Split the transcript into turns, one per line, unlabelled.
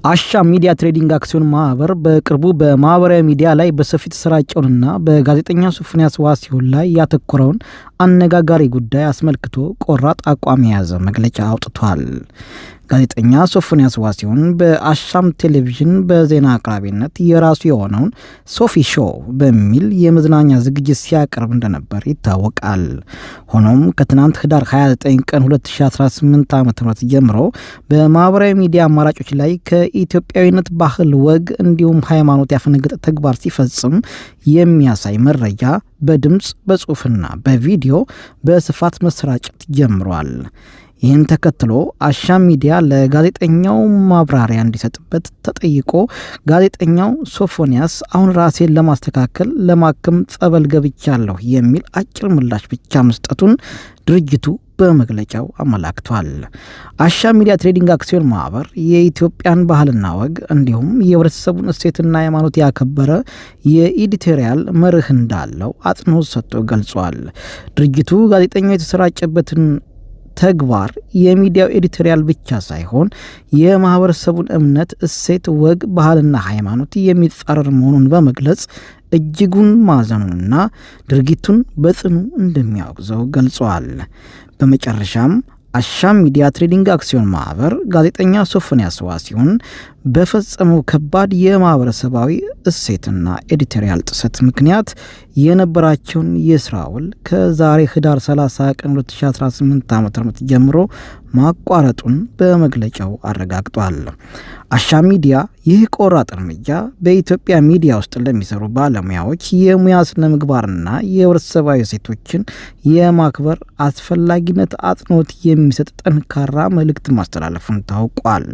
አሻም ሚዲያ ትሬዲንግ አክሲዮን ማህበር በቅርቡ በማህበራዊ ሚዲያ ላይ በሰፊው የተሰራጨውንና በጋዜጠኛ ሶፎንያስ ዋሲሁን ላይ ያተኮረውን አነጋጋሪ ጉዳይ አስመልክቶ ቆራጥ አቋም የያዘ መግለጫ አውጥቷል። ጋዜጠኛ ሶፎንያስ ዋሲሁን በአሻም ቴሌቪዥን በዜና አቅራቢነት የራሱ የሆነውን ሶፊ ሾው በሚል የመዝናኛ ዝግጅት ሲያቀርብ እንደነበር ይታወቃል። ሆኖም ከትናንት ህዳር 29 ቀን 2018 ዓ ም ጀምሮ በማህበራዊ ሚዲያ አማራጮች ላይ ከኢትዮጵያዊነት ባህል፣ ወግ እንዲሁም ሃይማኖት ያፈነገጠ ተግባር ሲፈጽም የሚያሳይ መረጃ በድምፅ፣ በጽሑፍና በቪዲዮ በስፋት መሰራጨት ጀምሯል። ይህን ተከትሎ አሻም ሚዲያ ለጋዜጠኛው ማብራሪያ እንዲሰጥበት ተጠይቆ ጋዜጠኛው ሶፎንያስ አሁን ራሴን ለማስተካከል ለማከም ጸበል ገብቻለሁ የሚል አጭር ምላሽ ብቻ መስጠቱን ድርጅቱ በመግለጫው አመላክቷል። አሻም ሚዲያ ትሬዲንግ አክሲዮን ማህበር የኢትዮጵያን ባህልና ወግ እንዲሁም የህብረተሰቡን እሴትና ሃይማኖት ያከበረ የኤዲቶሪያል መርህ እንዳለው አጽንኦት ሰጥቶ ገልጿል። ድርጅቱ ጋዜጠኛው የተሰራጨበትን ተግባር የሚዲያው ኤዲቶሪያል ብቻ ሳይሆን የማህበረሰቡን እምነት፣ እሴት፣ ወግ፣ ባህልና ሃይማኖት የሚጻረር መሆኑን በመግለጽ እጅጉን ማዘኑንና ድርጊቱን በጽኑ እንደሚያወግዘው ገልጿል። በመጨረሻም አሻም ሚዲያ ትሬዲንግ አክሲዮን ማህበር ጋዜጠኛ ሶፎንያስ ዋሲሁን በፈጸመው ከባድ የማህበረሰባዊ እሴትና ኤዲቶሪያል ጥሰት ምክንያት የነበራቸውን የስራ ውል ከዛሬ ህዳር 30 ቀን 2018 ዓ.ም ጀምሮ ማቋረጡን በመግለጫው አረጋግጧል። አሻም ሚዲያ ይህ ቆራጥ እርምጃ በኢትዮጵያ ሚዲያ ውስጥ ለሚሰሩ ባለሙያዎች የሙያ ስነ ምግባርና የህብረተሰባዊ እሴቶችን የማክበር አስፈላጊነት አጽንኦት የሚሰጥ ጠንካራ መልእክት ማስተላለፉን ታውቋል።